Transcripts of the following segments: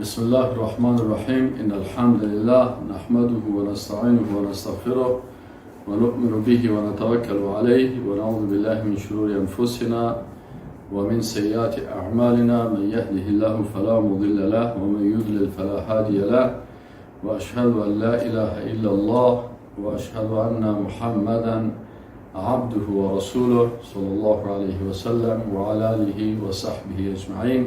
بسم الله الرحمن الرحیم. ان الحمد لله نحمده ونستعینه ونستغفره ونؤمن به ونتوکل علیه ونعوذ بالله من شرور انفسنا ومن سیئات اعمالنا. من يهده الله فلا مضل له ومن يضلل فلا هادي له، واشهد ان لا اله الا الله واشهد ان محمدا عبده ورسوله صلى الله عليه وسلم وعلى آله وصحبه اجمعین.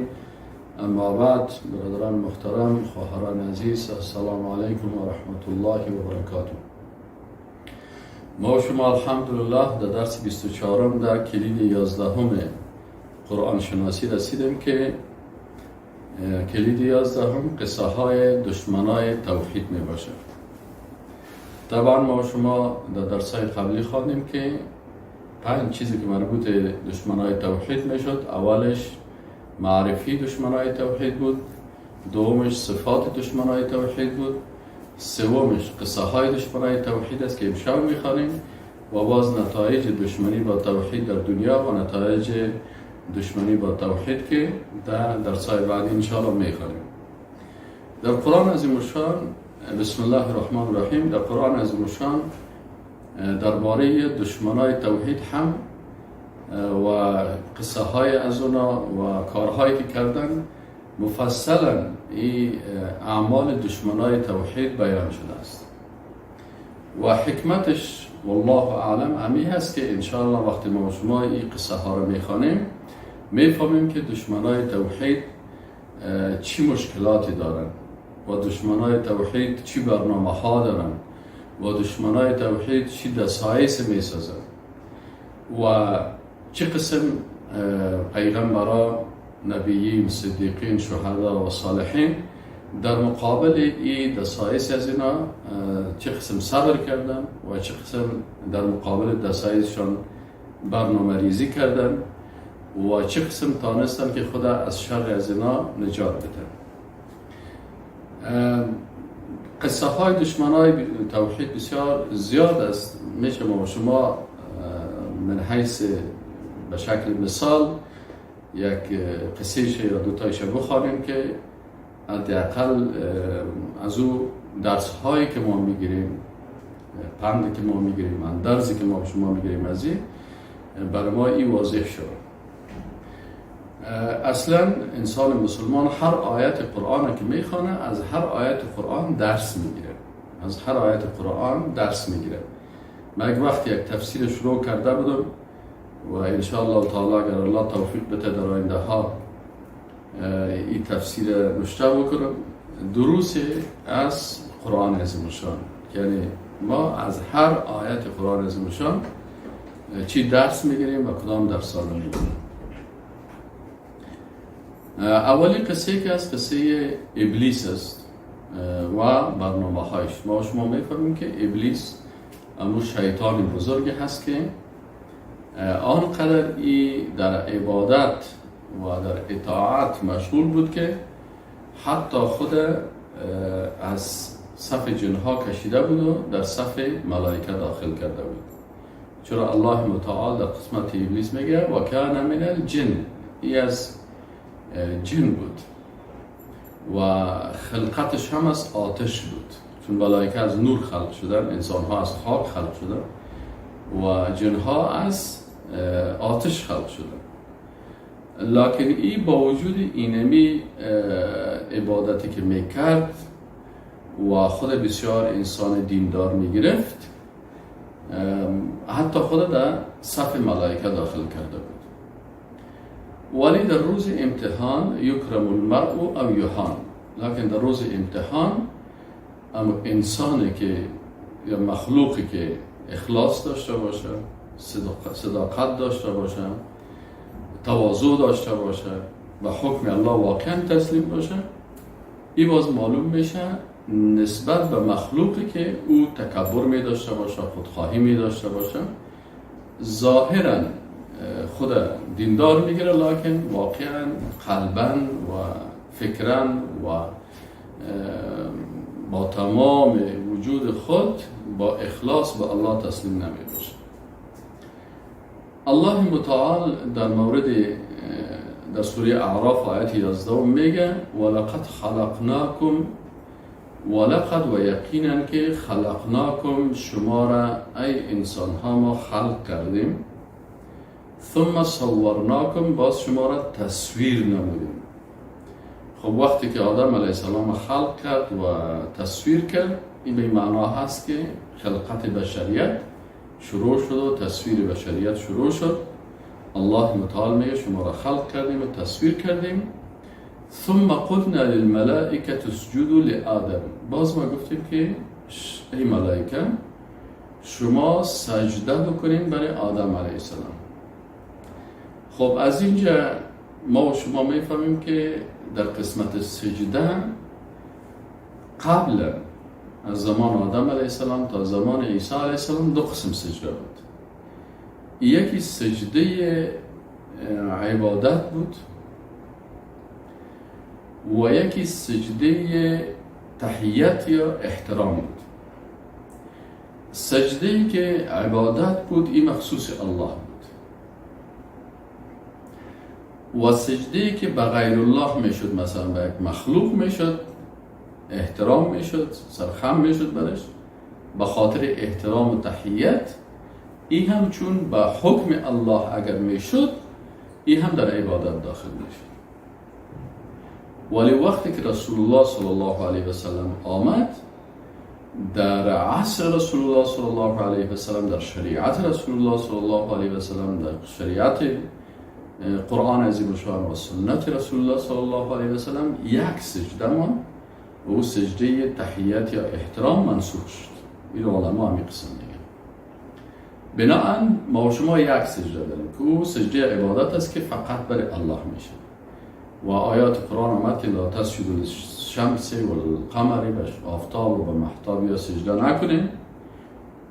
اما بعد، برادران محترم، خواهران عزیز، السلام علیکم و رحمت الله و برکاته. ما و شما الحمدلله در درس 24 در کلید 11 قرآن شناسی رسیدیم که کلید 11 قصه های دشمنای توحید می باشه. طبعا ما شما در درس های قبلی خواندیم که پنج چیزی که مربوط دشمنای توحید می شد. اولش معرفی دشمنای توحید بود، دومش صفات دشمنای توحید بود، سومش قصه های دشمنای توحید است که امشب میخوانیم و باز نتایج دشمنی با توحید در دنیا و نتایج دشمنی با توحید که در درسای بعدی انشاءالله میخوانیم. در قرآن عظیم الشان، بسم الله الرحمن الرحیم، در قرآن عظیم الشان درباره دشمنای توحید هم و قصه های از اونا و کارهایی که کردن، مفصلا این اعمال دشمنای توحید بیان شده است و حکمتش والله اعلم امی هست که انشاءالله وقتی ما شما این قصه ها رو میخوانیم، میفهمیم که دشمنای توحید چی مشکلاتی دارن و دشمنای توحید چی برنامه ها دارن و دشمنای توحید چی دسایس میسازن و چه قسم پیغمبرا، نبیین، صدیقین، شهدا و صالحین در مقابل این دسایس از اینا چه قسم صبر کردن و چه قسم در مقابل دسایسشان برنامه ریزی کردن و چه قسم تانستن که خوده از شر از اینا نجات بدن. قصه های دشمن های توحید بسیار زیاد است. میشه ما شما من حیث به شکل مثال یک قصه یا دو تایش بخوانیم که حداقل از او درس هایی که ما میگیریم، پندی که ما میگیریم، اندرزی که ما شما میگیریم، از این برای ما این واضح شد. اصلا انسان مسلمان هر آیت قرآن که میخوانه، از هر آیت قرآن درس میگیره، از هر آیت قرآن درس میگیره. من یک وقت یک تفسیر شروع کرده بودم و انشاءالله تعالی اگر الله توفیق بده، در آینده ها این تفسیر نشته بکنم، دروس از قرآن عظیم الشان، یعنی ما از هر آیت قرآن عظیم الشان چی درس میگیریم و کدام درس ها رو میگیریم. اولی قصه که از قصه ابلیس است و برنامه هایش. ما شما میفهمیم که ابلیس امو شیطان بزرگی هست که آنقدر ای در عبادت و در اطاعت مشغول بود که حتی خود از صف جنها کشیده بود و در صف ملائکه داخل کرده بود. چرا الله متعال در قسمت ابلیس میگه و کان من الجن. ای از جن بود و خلقتش هم از آتش بود، چون ملائکه از نور خلق شدن، انسان ها از خاک خلق شدن و جنها از آتش خلق شدن. لکن ای با وجود اینمی عبادتی که میکرد و خود بسیار انسان دیندار میگرفت، حتی خود در صف ملائکه داخل کرده بود، ولی در روز امتحان یکرم المرء او یهان. لکن در روز امتحان اما انسانی که یا مخلوقی که اخلاص داشته باشه، صداقت داشته باشه، تواضع داشته باشه و حکم الله واقعا تسلیم باشه، این باز معلوم میشه نسبت به مخلوقی که او تکبر می داشته باشه، خودخواهی می داشته باشه، ظاهرا خود دیندار میگیره، لکن واقعا قلبا و فکرا و با تمام وجود خود با اخلاص به الله تسلیم نمی باشه. الله متعال در مورد در سوره اعراف آیت 11 میگه ولقد خلقناکم، ولقد و یقینا که خلقناکم، شما را ای انسان ها ما خلق کردیم، ثم صورناکم، باز شما را تصویر نمودیم. خب وقتی که آدم علیه السلام خلق کرد و تصویر کرد، این به معنا هست که خلقت بشریت شروع شد و تصویر بشریت شروع شد. الله متعال میگه شما را خلق کردیم و تصویر کردیم. ثم قلنا للملائکة اسجدوا لآدم، باز ما گفتیم که ای ملائکه شما سجده بکنین برای آدم علیه السلام. خب از اینجا ما و شما میفهمیم که در قسمت سجده قبل از زمان آدم علیه السلام تا زمان عیسی علیه السلام دو قسم سجده بود. یکی سجده عبادت بود و یکی سجده تحیت یا احترام بود. سجده که عبادت بود این مخصوص الله بود و سجده که به غیر الله میشد، مثلا به یک مخلوق میشد، احترام میشد، سرخم میشد برش به خاطر احترام و تحیت، این هم چون به حکم الله اگر میشد این هم در عبادت داخل میشد. ولی وقتی که رسول الله صلی الله علیه و سلم آمد، در عصر رسول الله صلی الله علیه و سلم، در شریعت رسول الله صلی الله علیه و سلم، در شریعت قرآن عظیم الشان و سنت رسول الله صلی الله علیه و سلم، یک سجده من و سجده تحیت یا احترام منسوخ شد. این علما هم قسم میگن. بناهن ما و شما یک سجده داریم که او سجده عبادت است که فقط برای الله میشه و آیات قرآن آمد که لا تسجدوا للشمس والقمر، به آفتاب و به مهتاب یا سجده نکنیم.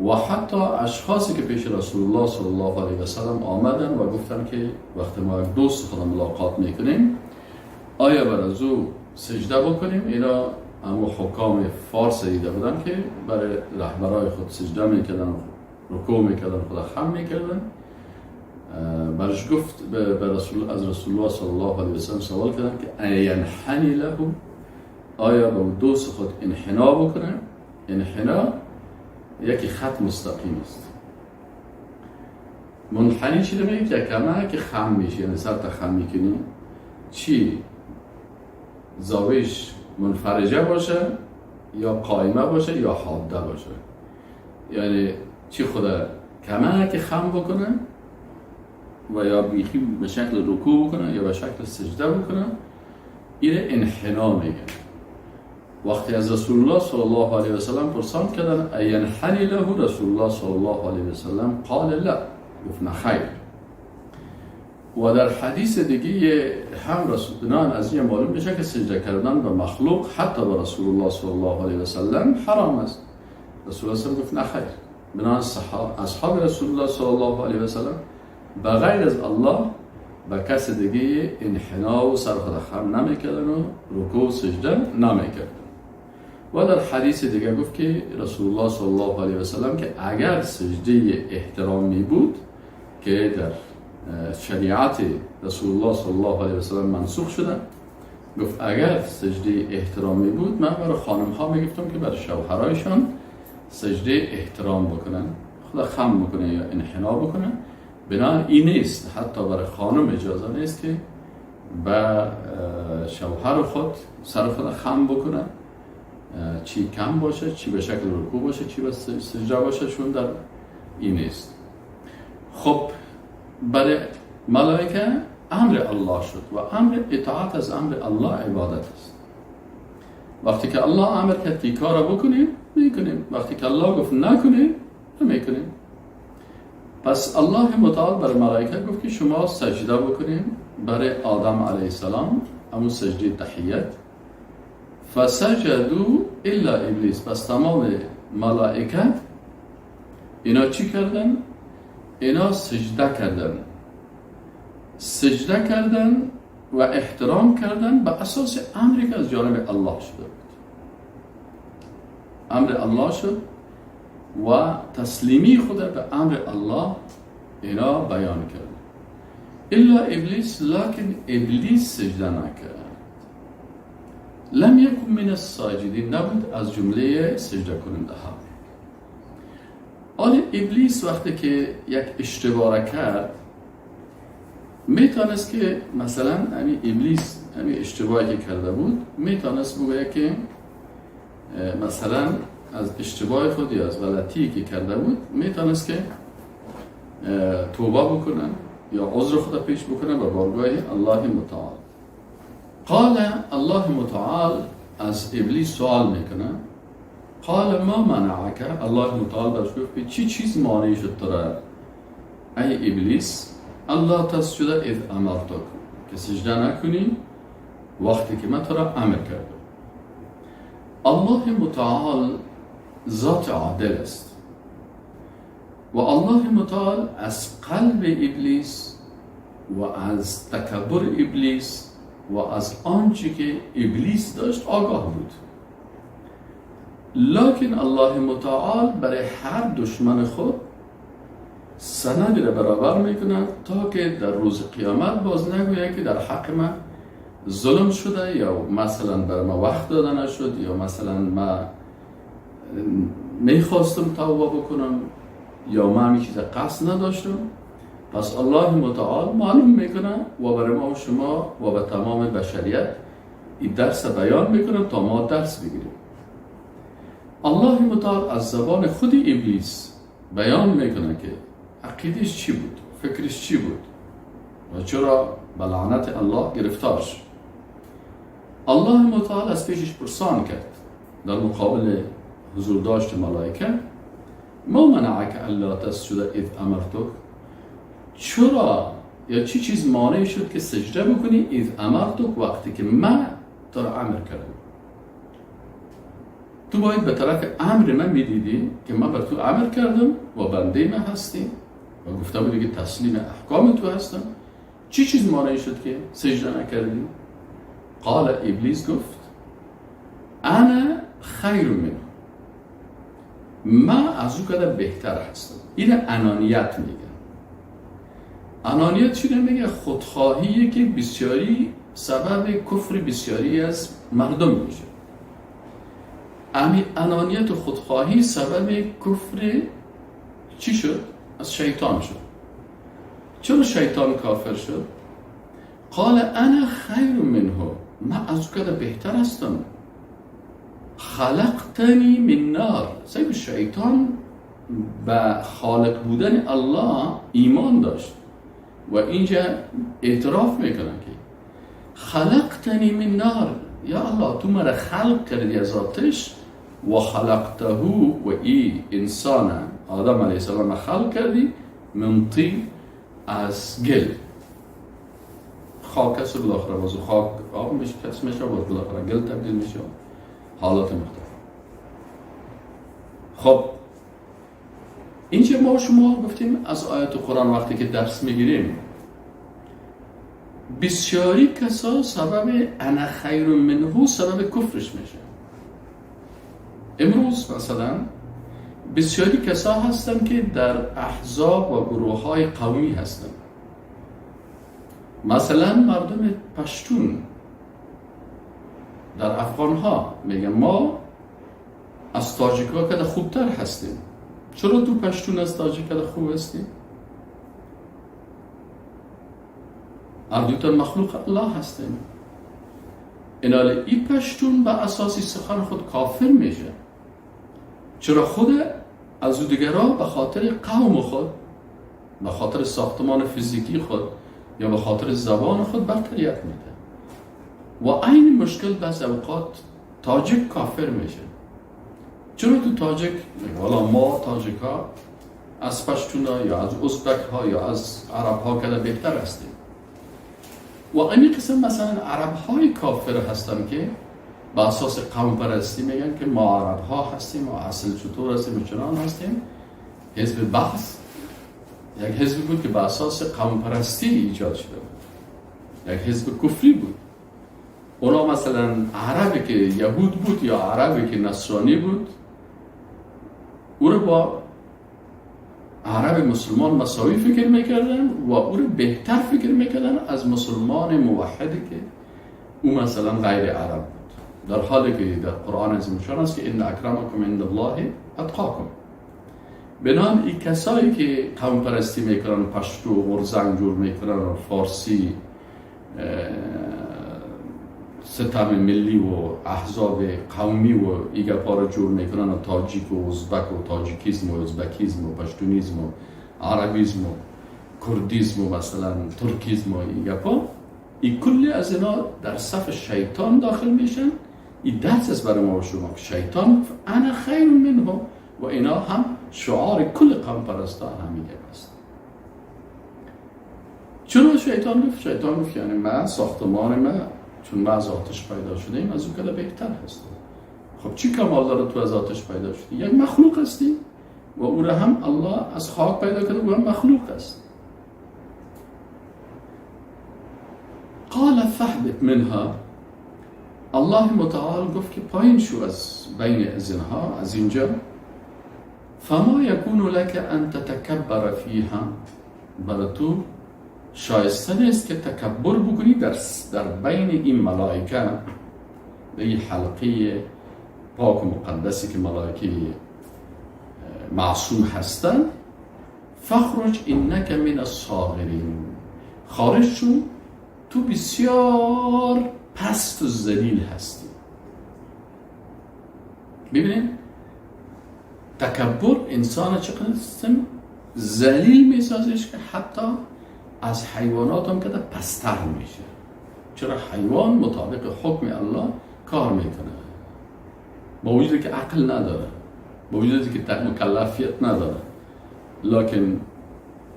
و حتی اشخاصی که پیش رسول الله صلی الله علیه و سلم آمدن و گفتن که وقتی ما یک دوست خود ملاقات میکنیم آیا بر از او سجده بکنیم؟ اینا اما حکام فارس دیده بودن که برای رهبرای خود سجده میکردن، رکوع میکردن، خود خم میکردن. برش گفت به رسول، از رسول الله صلی الله علیه و سلم سوال کردن که ینحنی له، آیا به دوست خود انحنا بکنه؟ انحنا یکی خط مستقیم است. منحنی چی میگه؟ که کمه که خم میشه، یعنی سر تا خم میکنی، چی زاویش منفرجه باشه یا قائمه باشه یا حاده باشه، یعنی چی خود کمه که خم بکنه و یا بیخی به شکل رکوع بکنه یا به شکل سجده بکنه، این انحنا میگه. وقتی از رسول الله صلی الله علیه و سلم پرسان کردن اینحنی له، رسول الله صلی الله علیه و سلم قال لا، گفت نه خیر. و در حدیث دیگه هم رسول الله از این معلوم میشه که سجده کردن به مخلوق حتی به رسول الله صلی الله علیه و سلم حرام است. رسول الله گفت نه خیر. بنابراین اصحاب رسول الله صلی الله علیه و سلم به غیر از الله به کس دیگه انحنا و سر خود خم نمیکردن و رکوع و سجده نمیکردن. و در حدیث دیگه گفت که رسول الله صلی الله علیه و سلم که اگر سجده احترام می بود که در شریعت رسول الله صلی الله علیه و سلم منسوخ شده، گفت اگر سجده احترامی بود من برای خانم ها میگفتم که برای شوهرایشان سجده احترام بکنن، خدا خم بکنه یا انحنا بکنن. بنابراین این نیست، حتی برای خانم اجازه نیست که به شوهر خود سر خود خم بکنه، چی کم باشه، چی به شکل رکوع باشه، چی به سجده باشه، چون در این نیست. خب برای ملائکه امر الله شد و امر اطاعت از امر الله عبادت است. وقتی که الله امر کرد که کار بکنیم میکنیم، وقتی که الله گفت نکنیم نمیکنیم. پس الله متعال برای ملائکه گفت که شما سجده بکنیم برای آدم علیه السلام، همون سجده تحیت. فسجدوا الا ابلیس. پس تمام ملائکه اینا چی کردن؟ اینا سجده کردن، سجده کردن و احترام کردن به اساس امری که از جانب الله شده بود. امر الله شد و تسلیمی خود به امر الله اینا بیان کردن. الا ابلیس، لکن ابلیس سجده نکرد. لم یکن من الساجدین، نبود از جمله سجده کننده ها. حالا ابلیس وقتی که یک اشتباه کرد، میتونست که مثلا همین ابلیس همین اشتباهی که کرده بود، میتونست بگوید که مثلا از اشتباه خود یا از غلطی که کرده بود میتونست که توبه بکنه یا عذر خود پیش بکنه به بارگاه الله متعال. قال، الله متعال از ابلیس سوال میکنه، قال ما منعک، الله متعال برش گفت که چی چیز مانع شد تو را ای ابلیس، الا تسجد اذ امرتک، که سجده نکنی وقتی که من تو را امر کردم. الله متعال ذات عادل است و الله متعال از قلب ابلیس و از تکبر ابلیس و از آنچه که ابلیس داشت آگاه بود. لکن الله متعال برای هر دشمن خود سندی را برابر میکنه تا که در روز قیامت باز نگوید که در حق من ظلم شده یا مثلا بر ما وقت داده نشد یا مثلا ما میخواستم توبه بکنم یا ما همی چیز قصد نداشتم. پس الله متعال معلوم میکنه و برای ما و شما و به تمام بشریت این درس بیان میکنه تا ما درس بگیریم. الله متعال از زبان خود ابلیس بیان میکنه که عقیدش چی بود، فکرش چی بود و چرا به لعنت الله گرفتار شد. الله متعال از پیشش پرسان کرد در مقابل حضور داشت ملائکه، ما منعک الا تسجد اذ امرتک، چرا یا چی چیز مانع شد که سجده بکنی اذ امرتک، وقتی که من تو را امر کردم. تو باید به طرف امر من میدیدی که من بر تو امر کردم و بنده من هستی و گفته بودی که تسلیم احکام تو هستم، چی چیز مانع شد که سجده نکردی؟ قال، ابلیس گفت انا خیر منه، من از او کده بهتر هستم. این انانیت میگه. انانیت چی میگه؟ خودخواهیه که بسیاری سبب کفر بسیاری از مردم میشه. امی انانیت و خودخواهی سبب کفر چی شد؟ از شیطان شد. چرا شیطان کافر شد؟ قال انا خیر منه، من از او کده بهتر هستم. خلقتنی من نار. سیب شیطان به خالق بودن الله ایمان داشت و اینجا اعتراف میکنه که خلقتنی من نار، یا الله تو مرا خلق کردی از آتش، و خلقته و ای انسان آدم علیه السلام خلق کردی من طین، از گل، خاک است و بالاخره باز خاک آب میشه، کس میشه، باز بالاخره گل تبدیل میشه، حالات مختلف. خب اینجا ما شما گفتیم از آیات قرآن وقتی که درس میگیریم، بسیاری کسا سبب انا خیر منه سبب کفرش میشه. امروز مثلا بسیاری کسا هستن که در احزاب و گروه های قومی هستن. مثلا مردم پشتون در افغان ها میگن ما از تاجیک ها کده خوبتر هستیم. چرا تو پشتون از تاجیک کده خوب هستی؟ هر مخلوق الله هستیم. اینال ای پشتون به اساسی سخن خود کافر میشه. چرا خود از او دیگرها به خاطر قوم خود، به خاطر ساختمان فیزیکی خود یا به خاطر زبان خود برتریت میده. و این مشکل بعض اوقات تاجیک کافر میشه. چرا تو تاجیک والا ما تاجیک ها از پشتون ها یا از ازبک ها یا از عرب ها کده بهتر هستیم. و این قسم مثلا عرب های کافر هستن که با اساس قوم پرستی میگن که ما عرب ها هستیم و اصل چطور هستیم و چنان هستیم. حزب بعث یک حزب بود که با اساس قوم پرستی ایجاد شده بود، یک حزب کفری بود. اونا مثلا عربی که یهود بود یا عربی که نصرانی بود او رو با عرب مسلمان مساوی فکر میکردن و او رو بهتر فکر میکردن از مسلمان موحدی که او مثلا غیر عرب بود، در حالی که در قرآن عظیم شان است که ان اکرمکم عند الله اتقاکم. بنان این کسایی که قوم پرستی میکنن، پشتو غرزنگ جور میکنن و فارسی ستم ملی و احزاب قومی و این گپا رو جور میکنن و تاجیک و ازبک و تاجیکیزم و ازبکیزم و پشتونیزم و عربیزم و کردیزم و مثلا ترکیزم و این گپا، این کلی از اینا در صف شیطان داخل میشن. این درس است برای ما و شما که شیطان انا خیر منه و اینا هم شعار کل قوم پرستان همین گپ است. چرا شیطان گفت؟ شیطان گفت یعنی من ساختمان من چون ما از آتش پیدا شدیم از او کده بهتر هستم. خب چی کمال داره تو از آتش پیدا شدی؟ یک مخلوق هستی و او را هم الله از خاک پیدا کرده، او هم مخلوق است. قال فاهبط منها، الله متعال گفت که پایین شو از بین از اینها، از اینجا. فما یکون لك ان تتکبر فیها، برای تو شایسته نیست که تکبر بکنی در بین این ملائکه، در این حلقه پاک و مقدسی که ملائکه معصوم هستند. فخرج انک من الصاغرین، خارج شو، تو بسیار پست و ذلیل هستی. ببینید تکبر انسان چقدر ذلیل میسازش که حتی از حیوانات هم که پستر میشه. چرا؟ حیوان مطابق حکم الله کار میکنه، با وجودی که عقل نداره، با وجودی که مکلفیت نداره، لکن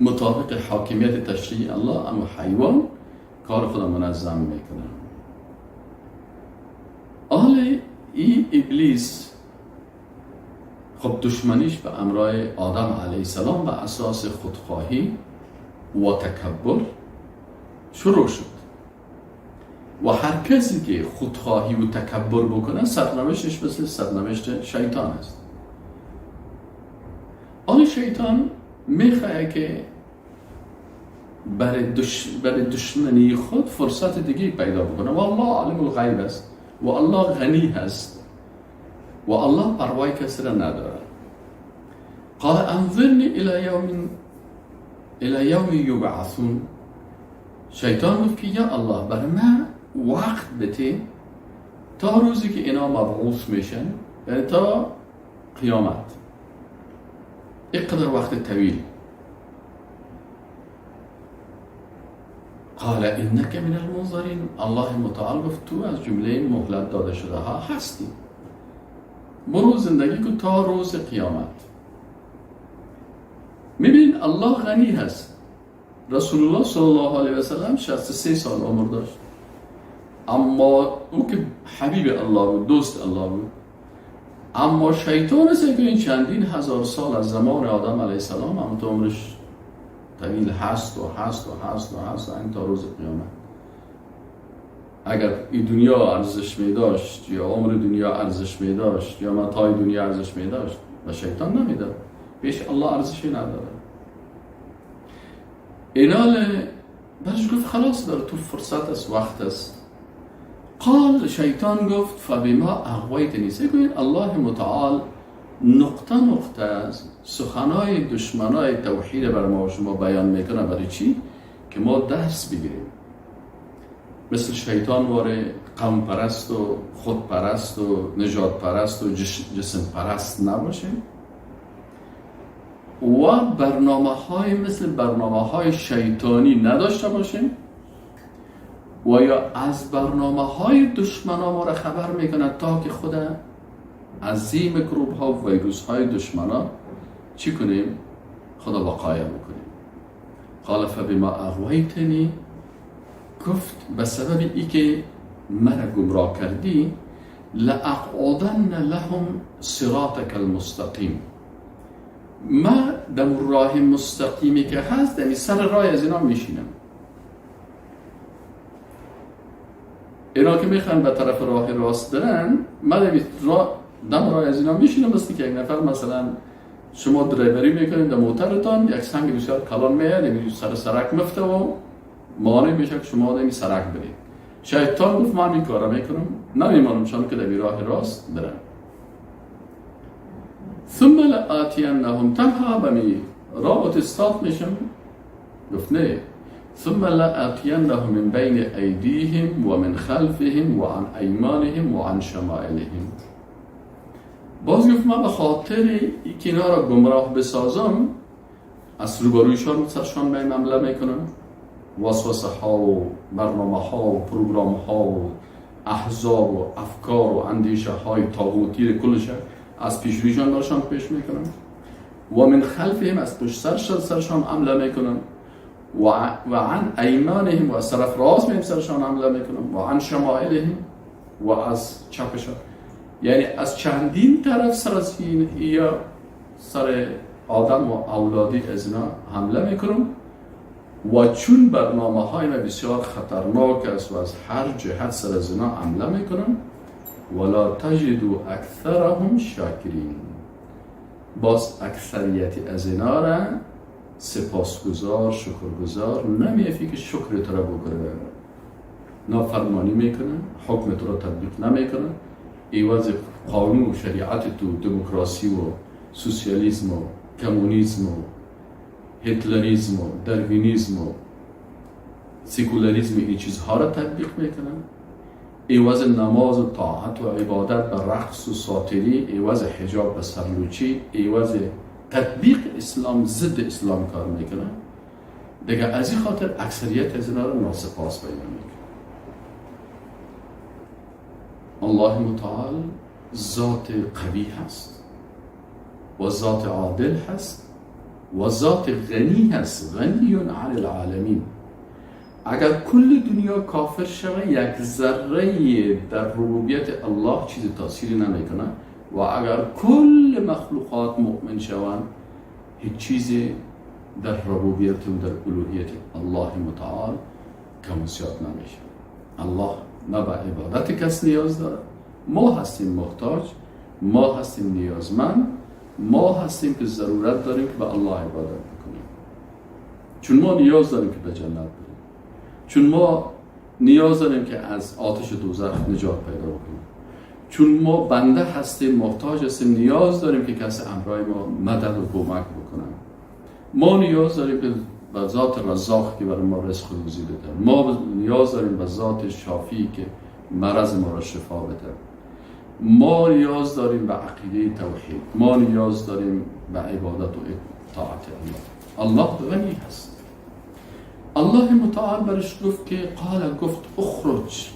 مطابق حاکمیت تشریع الله اما حیوان کار خود منظم میکنه. آل ای ابلیس خب دشمنیش به امرای آدم علیه السلام به اساس خودخواهی و تکبر شروع شد و هر کسی که خودخواهی و تکبر بکنه سرنوشتش مثل سرنوشت شیطان است. آن شیطان میخواه که برای دشمنی خود فرصت دیگه پیدا بکنه و الله عالم الغیب است و الله غنی هست و الله پروای کسی را نداره. قال انظرنی الى یوم یبعثون، شیطان گفت که یا الله برای من وقت بده تا روزی که اینا مبعوث میشن، یعنی تا قیامت، اینقدر وقت طویل. قال انک من المنظرین، الله متعال گفت تو از جمله مهلت داده شده ها هستی، برو زندگی کن تا روز قیامت. میبینید الله غنی هست. رسول الله صلی الله علیه و سلم 63 سال عمر داشت، اما او که حبیب الله بود، دوست الله بود، اما شیطان است که این چندین هزار سال از زمان آدم علیه السلام هم تو عمرش طویل هست و هست و هست و هست و این تا روز قیامت. اگر این دنیا ارزش می داشت یا عمر دنیا ارزش می داشت یا متاع دنیا ارزش می داشت و شیطان نمیداد، پیش الله ارزشی نداره. اینال برش گفت خلاص داره تو فرصت است، وقت است. قال شیطان گفت فبما اغویتنی. سیکنید الله متعال نقطه نقطه است سخنای دشمنای توحید بر ما و شما بیان میکنه. برای چی؟ که ما درس بگیریم. مثل شیطان واره قوم پرست و خود پرست و نجات پرست و جسم پرست نباشیم و برنامه های مثل برنامه های شیطانی نداشته باشیم و یا از برنامه های دشمنا ما را خبر میکنه تا که خود از این میکروب ها و ویروس های دشمنا چی کنیم؟ خدا وقایه بکنیم. قال فبما اغویتنی، گفت به سبب ای که مرا گمراه کردی، لأقعدن لهم صراطک المستقیم، ما در راه مستقیمی که هست یعنی سر راه از اینا میشینم. اینا که میخوان به طرف راه راست برن، من دم راه از اینا میشینم. مثل که یک نفر مثلا شما درایوری میکنید در موترتان، یک سنگ بسیار کلان میاد یعنی سر سرک مفته و مانع میشه که شما در سرک برید. شیطان گفت من این کارا میکنم، نمیمانم شما که در راه راست برم. ثم لآتینهم، تنها به می راه استاد میشم. گفت نه، ثم لآتینهم من بین ایدیهم و من خلفهم و عن ایمانهم و عن شمائلهم. باز گفت من به خاطر اینکه اینا را گمراه بسازم از روبرویشان سرشان به حمله میکنم، وسوسه ها و برنامه ها و پروگرام ها و احزاب و افکار و اندیشه های طاغوتی کلش از پیش رویشان برشان پیش میکنم، و من خلفهم از پشت سرشان حمله میکنم، و عن ایمانهم و از طرف راست میم سرشان حمله میکنم، و عن شمائلهم و از چپشان. یعنی از چندین طرف سر از این یا سر آدم و اولادی از اینا حمله میکنم. و چون برنامه های ما بسیار خطرناک است و از هر جهت سر از اینا حمله میکنم، ولا تجدوا اکثرهم شاکرین، باز اکثریت از اینا را سپاسگزار شکرگزار نمیافی که شکر تو را بکنه. نافرمانی میکنه، حکم تو را تطبیق نمیکنه، عوض قانون و شریعت تو دموکراسی و سوسیالیسم و کمونیسم و هیتلریسم و داروینیسم و سکولاریسم این چیزها را تطبیق میکنن. عوض نماز و طاعت و عبادت به رقص و ساتری، عوض حجاب به سرلوچی، عوض تطبیق اسلام ضد اسلام کار میکنن. دیگه از این خاطر اکثریت از اینا رو ناسپاس پیدا میکنه. الله متعال ذات قوی هست و ذات عادل هست و ذات غنی هست، غنی عن العالمین. اگر کل دنیا کافر شوه یک ذره در ربوبیت الله چیز تاثیری نمیکنه، و اگر کل مخلوقات مؤمن شوند هیچ چیزی در ربوبیت و در الوهیت الله متعال کم و زیاد نمیشه. الله نه به عبادت کس نیاز داره، ما هستیم محتاج، ما هستیم نیازمند، ما هستیم که ضرورت داریم که به الله عبادت بکنیم، چون ما نیاز داریم که به جنت بریم، چون ما نیاز داریم که از آتش دوزخ نجات پیدا بکنیم، چون ما بنده هستیم، محتاج هستیم، نیاز داریم که کسی امرای ما مدد و کمک بکنه. ما نیاز داریم که به ذات رزاق که برای ما رزق روزی بده، ما نیاز داریم به ذات شافی که مرض ما را شفا بده، ما نیاز داریم به عقیده توحید، ما نیاز داریم به عبادت و اطاعت الله. الله غنی هست. الله متعال برش گفت که قال، گفت اخرج،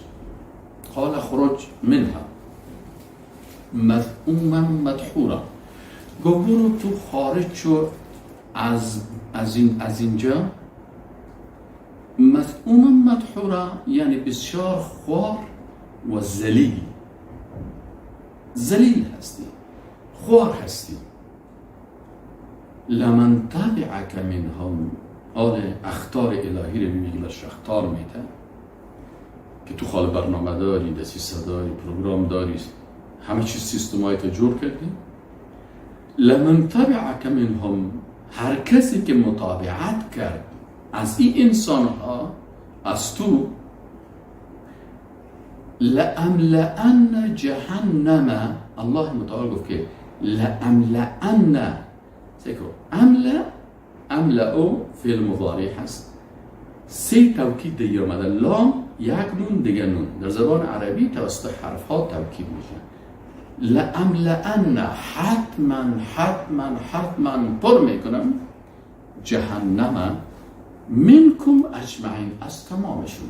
قال خرج منها مذءوما مدحورا، گفت برو تو خارج شو از اینجا. مذءوما مدحورا یعنی بسیار خوار و ذلیل، ذلیل هستی، خوار هستی. لمن تبعک منهم، آل اخطار الهی رو میگه، برش اخطار میده که تو خال برنامه داری، دسیسه داری، پروگرام داری، همه چیز سیستمایی تو جور کردی. لمن تبعک منهم، هر کسی که متابعت کرد از این انسان ها، از تو، لأملأن جهنم. الله متعال گفت که لأملأن، سیکو املأ، املأ فعل مضارع هست، سه توکید دیگه آمده، لام یک نون دیگه نون، در زبان عربی توسط حرف ها توکید میشه. لأملأن، حتما حتما حتما پر میکنم جهنم منکم اجمعین، از تمام شما.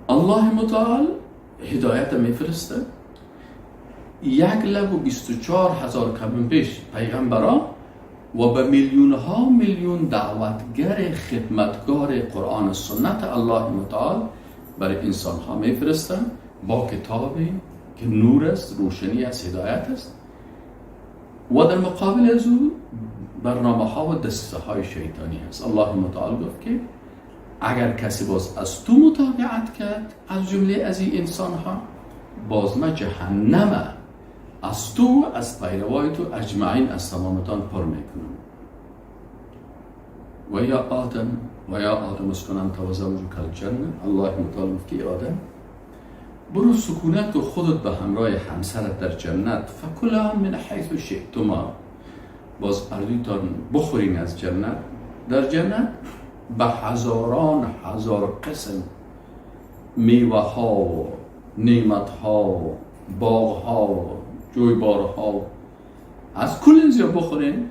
الله متعال هدایت میفرسته. 1,24,000 کم پیش پیغمبران و به میلیون ها میلیون دعوتگر خدمتگار قرآن و سنت الله متعال برای انسان ها میفرستن با کتابی که نور است، روشنی است، هدایت است، و در مقابل از او برنامه ها و دسته های شیطانی هست. الله متعال گفت که اگر کسی باز از تو متابعت کرد از جمله از این انسان ها، باز ما جهنم از تو، از پیروای تو، اجمعین، از تمامتان پر میکنم. و یا آدم و یا آدم اسکن انت و زوجک الجنه. الله متعال گفت که آدم برو سکونت و خودت به همراه همسرت در جنت، فکلا من حیث شئتما، باز اردویتان بخورین از جنت. در جنت به هزاران هزار قسم میوه ها و نعمت ها و باغ ها و جویبارها از کل این زیاد بخورین.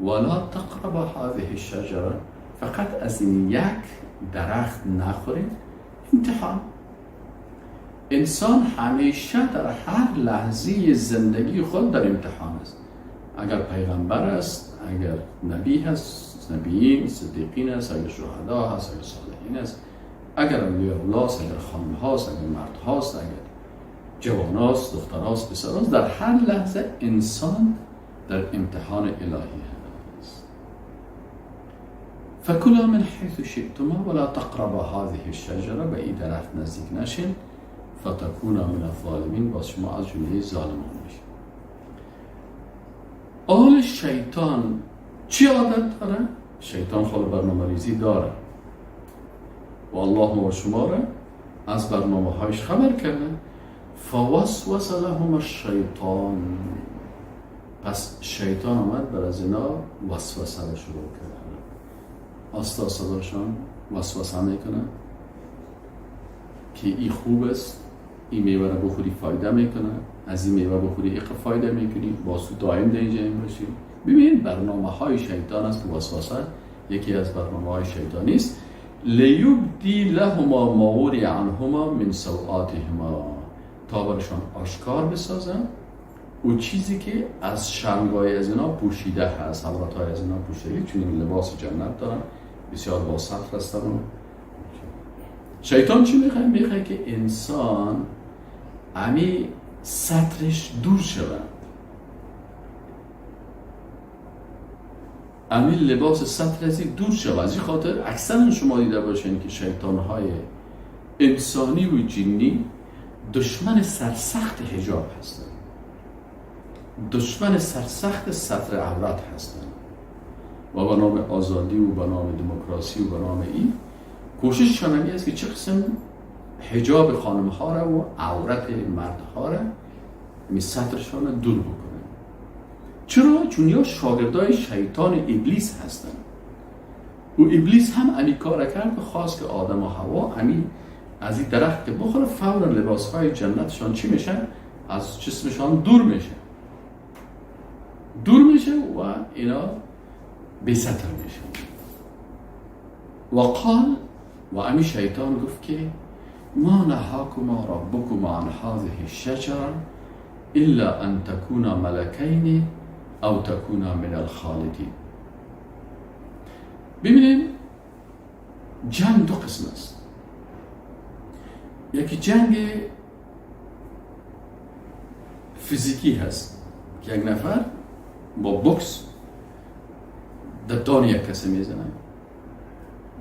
ولا تقرب هذه الشجره، فقط از این یک درخت نخورین. امتحان. انسان همیشه در هر لحظه زندگی خود در امتحان است. اگر پیغمبر است، اگر نبی هست، نبیین، صدیقین است، اگر شهدا هست، اگر صالحین است، اگر اولیاء الله است، اگر خانم هاست، اگر مرد هاست، اگر جوان هاست، دختر هاست، پسر هاست، در هر لحظه انسان در امتحان الهی هست. فکلا من حیث شئتما ولا تقربا هذه الشجره، به این درخت نزدیک نشین، فتکونا من الظالمین، باز شما از جمله ظالمان میشین. آل شیطان چی عادت داره؟ شیطان خود برنامه ریزی داره و الله ما شما را از برنامه هایش خبر کرده. فوسوس لهم الشیطان، پس شیطان آمد بر از اینا وسوسه را شروع کرد. آستا صداشان وسوسه میکنه که ای خوب است، این میوه را بخوری فایده میکنه، از این میوه بخوری ایق فایده میکنی، باز تو دائم در اینجا باشی. ببین برنامه های شیطان است که وسوسه یکی از برنامه های شیطانی است. لیبدی لهما ما وری عنهما من سوآتهما، تا برشان آشکار بسازن او چیزی که از شرمگاه از اینا پوشیده هست، عورت های از اینا پوشیده، چون این لباس جنت دارن، بسیار با ستر هستن. شیطان چی میخواه؟ میخواه که انسان امی سترش دور شود، امی لباس ستر از این دور شود. از این خاطر اکثرا شما دیده باشین که شیطان های انسانی و جنی دشمن سرسخت حجاب هستند، دشمن سرسخت ستر عورت هستند و به نام آزادی و به نام دموکراسی و به نام این کوشششان همی است که چه قسم حجاب خانم ها را و عورت مردها را می سترشان را دور بکنن. چرا؟ چون یا شاگردای شیطان ابلیس هستند. و ابلیس هم امی کار کرد و خواست که آدم و حوا امی از این درخت که بخوره فورا لباس های جنتشان چی میشن؟ از جسمشان دور میشه، دور میشه و اینا بی ستر میشن. و قال، و امی شیطان گفت که ما نهاکما ربکما عن هذه الشجره الا ان تکونا ملکین او تکونا من الخالدین. ببینیم جنگ دو قسم است. یکی جنگ فیزیکی هست که یک نفر با بوکس در دان یک کسی میزنه،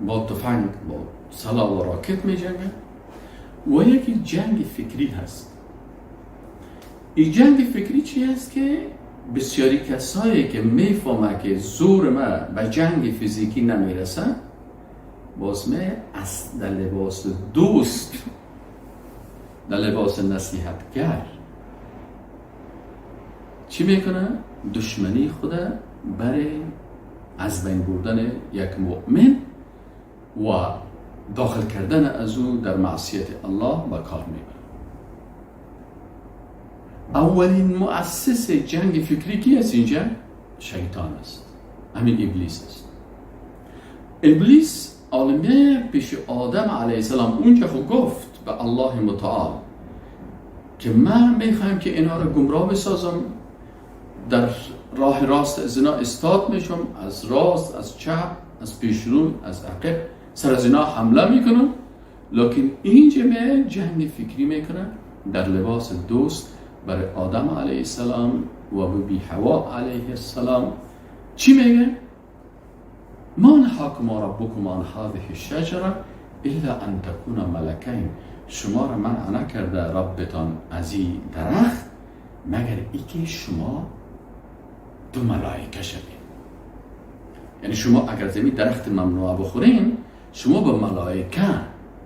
با تفنگ، با سلاح و راکت میجنگه. و یکی جنگ فکری هست. این جنگ فکری چی هست؟ که بسیاری کسایی که میفهمه که زور ما به جنگ فیزیکی نمیرسه، باز می از در لباس دوست، در لباس نصیحتگر چی میکنه؟ دشمنی خود برای از بین بردن یک مؤمن و داخل کردن از او در معصیت الله به کار میبره. اولین مؤسس جنگ فکری کی است اینجا؟ شیطان است، همین ابلیس است. ابلیس عالمه پیش آدم علیه السلام اونجا خود گفت به الله متعال که من میخوایم که اینا رو گمراه بسازم، در راه راست از اینا استاد میشم، از راست، از چپ، از پیشرو، از عقب سر از اینا حمله میکنم. لکن اینجا می جنگ فکری میکنه در لباس دوست برای آدم علیه السلام و بی حوا علیه السلام. چی میگه؟ ما نهاکما ربکما عن هذه الشجره الا ان تکونا ملکین. شما را منع نکرده ربتان از این درخت مگر ای که شما دو ملائکه شوید. یعنی شما اگر زمین درخت ممنوعه بخورین، شما به ملائکه،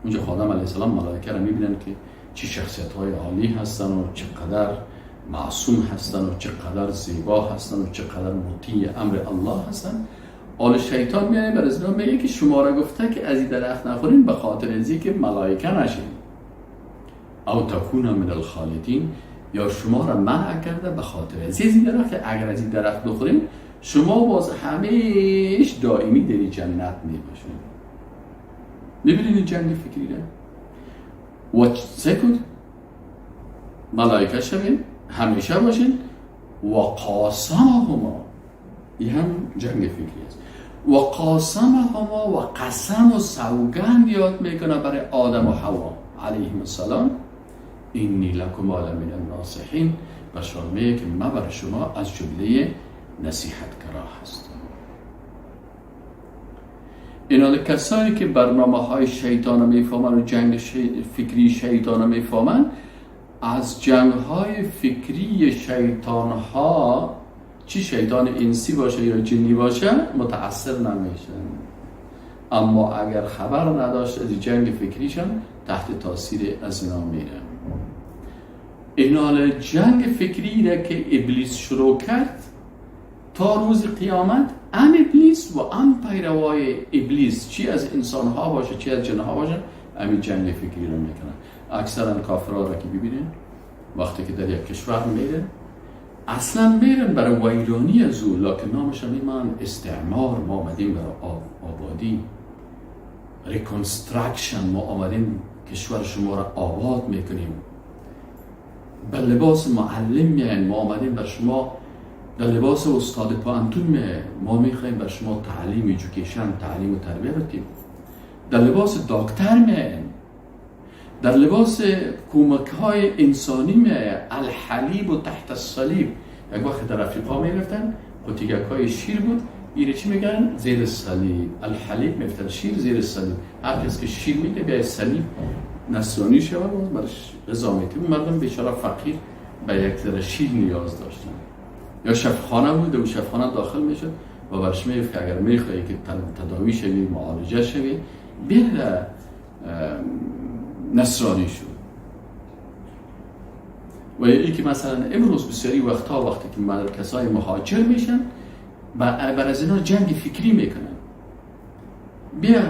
اونجا آدم علیه السلام ملائکه را میبینن که چه شخصیت های عالی هستن و چقدر معصوم هستن و چقدر زیبا هستن و چقدر مطیع امر الله هستن. آل شیطان میاد بر از میگه که شما را گفته که از این درخت نخورین به خاطر از که ملائکه نشین، او تکون من الخالدین، یا شما را منع کرده به خاطر از این درخت که اگر از این درخت بخورین شما باز همیش دائمی در جنت میباشین. میبینید این جنگ فکری را و سکوت ملائکه شوین، همیشه باشین. و قاسمهما، این هم جنگ فکری است. و قاسمهما و قسم و سوگند یاد میکنه برای آدم و حوا علیهم السلام، انی لکما لمن الناصحین، بشان میگه که من برای شما از جمله نصیحتگرا هستم. اینا کسایی که برنامه های شیطان میفهمن و جنگ فکری شیطان میفهمن، از جنگ های فکری شیطان ها، چی شیطان انسی باشه یا جنی باشه، متاثر نمیشن. اما اگر خبر نداشت از جنگ فکریشن، تحت تاثیر از اینا میره. اینا جنگ فکری را که ابلیس شروع کرد تا روز قیامت، ام ابلیس و ام پیروای ابلیس، چی از انسان ها باشه چی از جن ها باشه، امی جنگ فکری رو میکنن. اکثرا کافرها را که ببینین وقتی که در یک کشور میرن، اصلا میرن برای ویرانی از او، لکن نامش میمان استعمار، ما آمدیم برای آبادی، reconstruction، ما آمدیم کشور شما را آباد میکنیم. به لباس معلم میاین، ما آمدیم بر شما در لباس استاد پوهنتون میاین، ما میخوایم بر شما تعلیم، education، تعلیم و تربیه بدیم. در لباس دکتر میاین، در لباس کمک های انسانی میاین. الحلیب تحت الصلیب. یک وقت در افریقا میرفتن، قوطیگک های شیر بود، ایره چی میگن؟ زیر صلیب. الحلیب میفتن شیر زیر صلیب. هر کس که شیر میده بیای صلیب نصرانی شود، باز برش غذا میتیم. مردم بیچاره فقیر به یک ذره شیر نیاز داشتن. یا شفخانه بود، و شفخانه داخل میشد و برش میگفت که اگر میخوایی که تداوی شوی، معالجه شوی، بیا نصرانی شو. و یکی که مثلا امروز بسیاری وقتها وقتی که کسای مهاجر میشن، بر از اینا جنگ فکری میکنن. بیا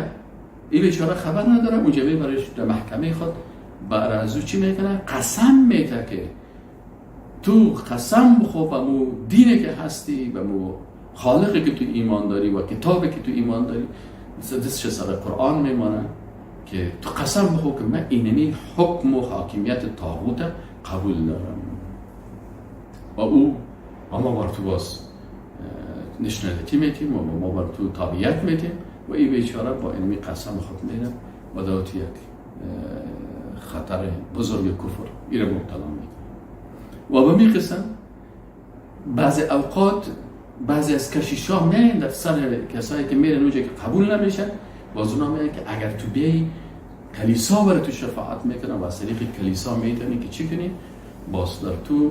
این بیچاره خبر نداره، اونجا برایش در محکمه خود بر از او چی میکنه؟ قسم میده که تو قسم بخور به مو دینی که هستی، به مو خالقی که تو ایمان داری و کتابی که تو ایمان داری، دستش سر قرآن میمانه که تو قسم بخور که من اینمی حکم و حاکمیت طاغوت قبول دارم. و او و ما بر تو باز nationality میتیم و ما بر تو تابعیت میتیم. و این بیچاره با اینمی قسم خود میره و دوت یک خطر بزرگ کفر ایره مبتلا میکنه. و به می قسم بعضی اوقات بعضی از کشیشا میاین در سر کسایی که میرن اونجا که قبول نمیشن، باز اونا میگن که اگر تو بیای کلیسا برای تو شفاعت میکنه و از طریق کلیسا میتونی که چی کنی؟ باز در تو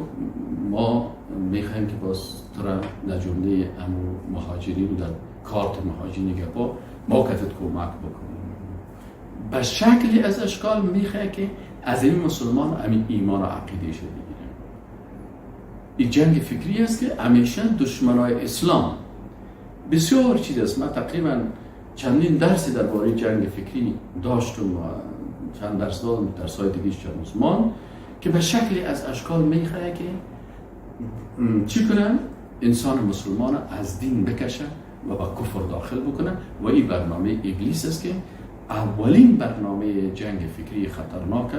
ما میخوایم که باز تو را در جمله امو مهاجرین و در کارت مهاجرین گپا ما کتت کمک بکنیم. به شکلی از اشکال میخواه که از این مسلمان همین ایمان و عقیده شو بگیره. این جنگ فکری است که همیشه دشمنای اسلام بسیار چیز است. من تقریبا چندین درسی درباره جنگ فکری داشتم و چند درس دادم، درس‌های دیگه مسلمان که به شکلی از اشکال میخواه که چی کنه؟ انسان مسلمان از دین بکشه و با کفر داخل بکنه. و این برنامه ابلیس است که اولین برنامه جنگ فکری خطرناک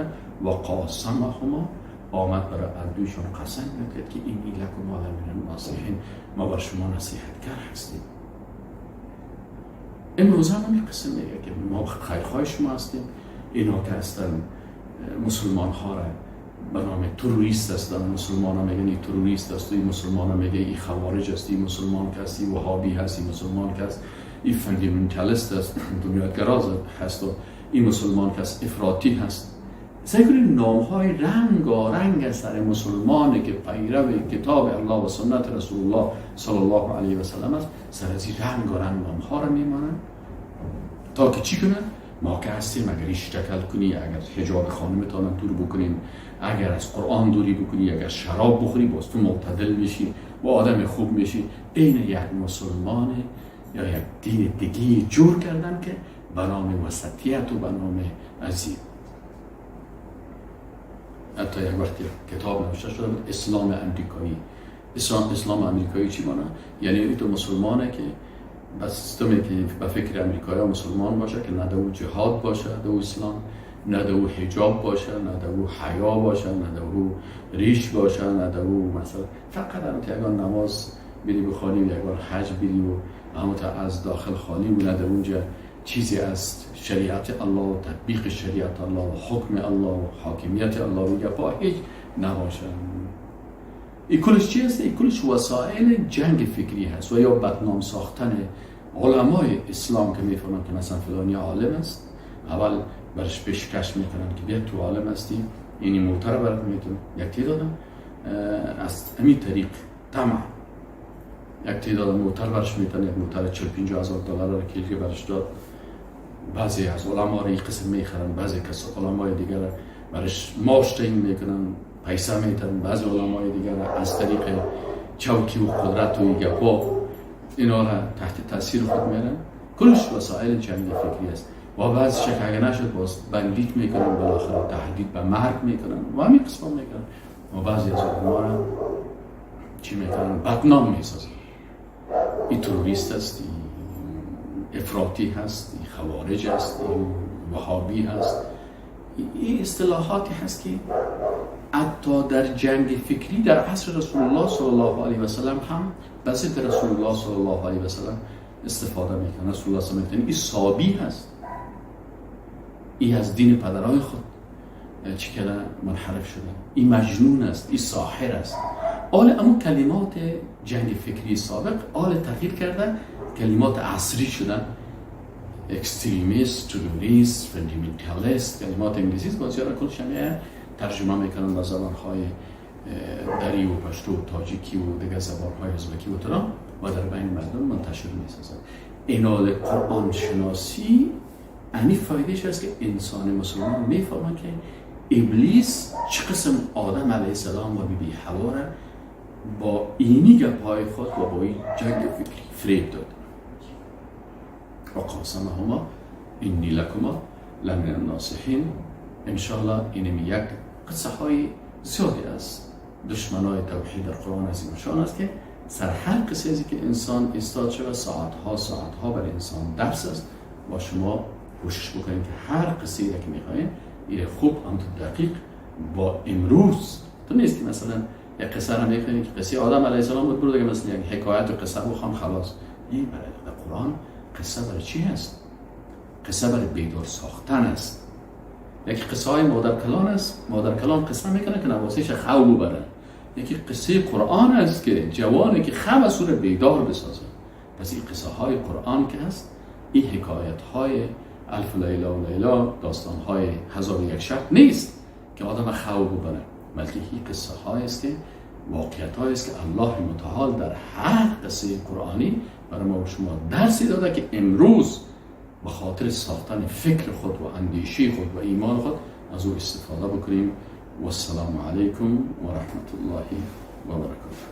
و قاسمهما آمد برای اردویشان قسم میکرد که اینی لکم لمن الناصحین، ما بر شما نصیحتگر هستیم. امروز هم همین قسم میگه که ما خیرخواه شما هستیم. اینا که هستن مسلمان ها را به نام تروریست هستن، مسلمان ها میگن این تروریست است، این مسلمان ها میگه این خوارج است، این مسلمان که هست، این وهابی هست، این مسلمان که هست، این fundamentalist است، بنیادگرا هست، و این مسلمان که هست افراطی هست. سعی کنید نام‌های رنگارنگ سر مسلمانی که پیرو کتاب الله و سنت رسول الله صلی الله علیه و سلم است، سر از این رنگارنگ نام‌ها را میمانند تا که چی کنن؟ ما که هستیم اگر ایش شکل کنی، اگر حجاب خانمتان دور بکنیم، اگر از قرآن دوری بکنی، اگر شراب بخوری، باز تو معتدل میشی و آدم خوب میشی. این یک مسلمان یا یک دین دیگه جور کردن که به نام وسطیت و به نام عظیم. حتی یک وقتی کتاب نوشته شده بود اسلام امریکایی. اسلام امریکایی چی مانه؟ یعنی تو مسلمانه که به سیستمی که به فکر امریکایی مسلمان باشه که نه دو جهاد باشه دو اسلام، نه دو حجاب باشه، نه دو حیا باشه، نه دو ریش باشه، نه دو مثلا فقط هم یگان نماز بری بخوانی و یگان حج بری و همون تا از داخل خالی و نه اونجا چیزی از شریعت الله و تطبیق شریعت الله و حکم الله و حاکمیت الله و گپا هیچ نباشه. این کلش چی هست؟ این کلش وسایل جنگ فکری هست و یا بدنام ساختن علمای اسلام که میفهمن که مثلا فلانی عالم است، اول برش پیشکش میکنن که بیا تو عالم هستی، اینی موتر برات میتون. یک تعداد از همین طریق طمع، یک تعداد موتر برش میتن، یک موتر 40-50 هزار دلار رو که برش داد. بعضی از علما رو این قسم میخرن، بعضی کس علمای دیگر برش معاش تعیین میکنن، پیسه میتن. بعضی علمای دیگر از طریق چوکی و قدرت و گپا اینا را تحت تاثیر خود میارن. کلش وسایل جنگ فکری است و بعضی شک اگه نشد باز بندیت میکنن، بالاخره تهدید به مرگ میکنن و همین قسم میکنن. و بعضی از علما را چی میکنن؟ بدنام میسازن. این تروریست است، این افراطی هست، این خوارج است، این وهابی هست. این اصطلاحاتی هست که حتی در جنگ فکری در عصر رسول الله صلی الله علیه و سلم هم به ضد رسول الله صلی الله علیه و سلم استفاده میکنن. رسول الله صلی الله علیه و سلم این صابی هست، این از دین پدرای خود چی کردن منحرف شده، این مجنون است، این ساحر است. آل امو کلمات جنگ فکری سابق آل تغییر کرده، کلمات عصری شدن، extremist، تروریست، fundamentalist، کلمات انگلیسی است، باز یارا کلش هم ترجمه میکنن به زبانهای دری و پشتو و تاجیکی و دیگه زبانهای ازبکی و ترا و در بین مردم منتشر میسازن. اینال قرآن شناسی انی فایدهش است که انسان مسلمان میفهمه که ابلیس چه قسم آدم علیه السلام و بی بی حوا را با اینی گپهای خود و با این جنگ فکری فریب داد. و قاسمهما انی لکما لمن الناصحین. انشاءالله اینم یک قصه های زیادی از دشمنای توحید در قرآن عظیم شان است که سر هر قصه ای که انسان ایستاد شود ساعتها ساعتها برای انسان درس است. با شما کوشش بکنید که هر قصه ای که میخواین ایره خوب هم دقیق با امروز تو نیست که مثلا یک قصه را میخواین که قصه آدم علیه السلام بود برو دیگه مثلا یک حکایت و قصه بخوان خلاص. این برای قرآن قصه برای چی هست؟ قصه برای بیدار ساختن است. یکی قصه های مادر کلان است، مادر کلان قصه میکنه که نواسیش خو ببره. یکی قصه قرآن است که جوانی که خو از او بیدار بسازه. پس این قصه های قرآن که هست، این حکایت های الف لیله و لیله، داستان های هزار و یک شب نیست که آدم خو ببره، بلکه این قصه های است که واقعیت های است که الله متعال در هر قصه قرآنی برای ما و شما درسی داده که امروز به خاطر ساختن فکر خود و اندیشه خود و ایمان خود از او استفاده بکنیم. و السلام علیکم و رحمت الله و برکاته.